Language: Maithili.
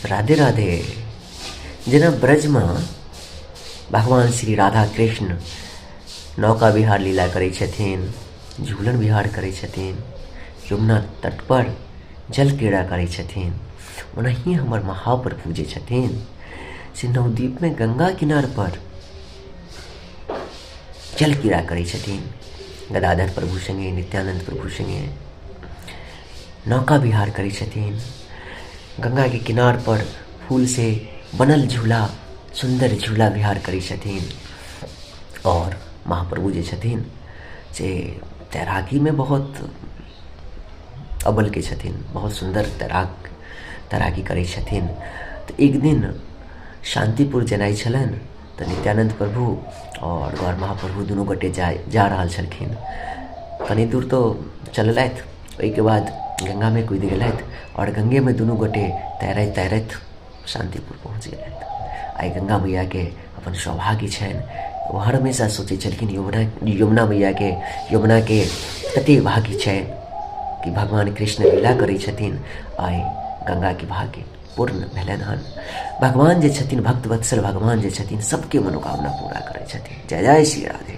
राधे राधे। जेना ब्रजमे भगवान श्री राधा कृष्ण नौका विहार लीला करै छथिन, झूलन विहार करै छथिन, यमुना तटपर जल क्रीड़ा करै छथिन, ओनाहिए हमर महाप्रभु जे छथिन से नवद्वीपमे गंगा किनारपर जल क्रीड़ा करै छथिन। गदाधर प्रभु सङ्गे, नित्यानन्द प्रभु सङ्गे नौका विहार करै छथिन। गंगाके किनार पर फूल से बनल झूला, सुन्दर झूला विहार करै छथिन। आओर महाप्रभु जे छथिन से तैराकीमे बहुत अव्वलके छथिन, बहुत सुन्दर तैराकी करै छथिन। तऽ एक दिन शान्तिपुर जेनाइ छलनि तऽ नित्यानन्द प्रभु आओर गौर महाप्रभु दुनू गोटे जा रहल छलखिन। कनि दूर तऽ चललथि, ओहिके बाद गंगामे कूदि गेलथि आओर गंगेमे दुनू गोटे तैरैत तैरैत शान्तिपुर पहुँच गेलथि। आइ गंगा मैयाके अपन सौभाग्य छनि, ओ हर हमेशा सोचै छलखिन यमुना मैयाके, यमुनाके कतेक भाग्य छनि कि भगवान कृष्ण लीला करै छथिन। आइ गंगाके भाग्य पूर्ण भेलनि हन। भगवान जे छथिन, भक्तवत्सल भगवान जे छथिन, सबके मनोकामना पूरा करै छथिन। जय जय श्री राधे।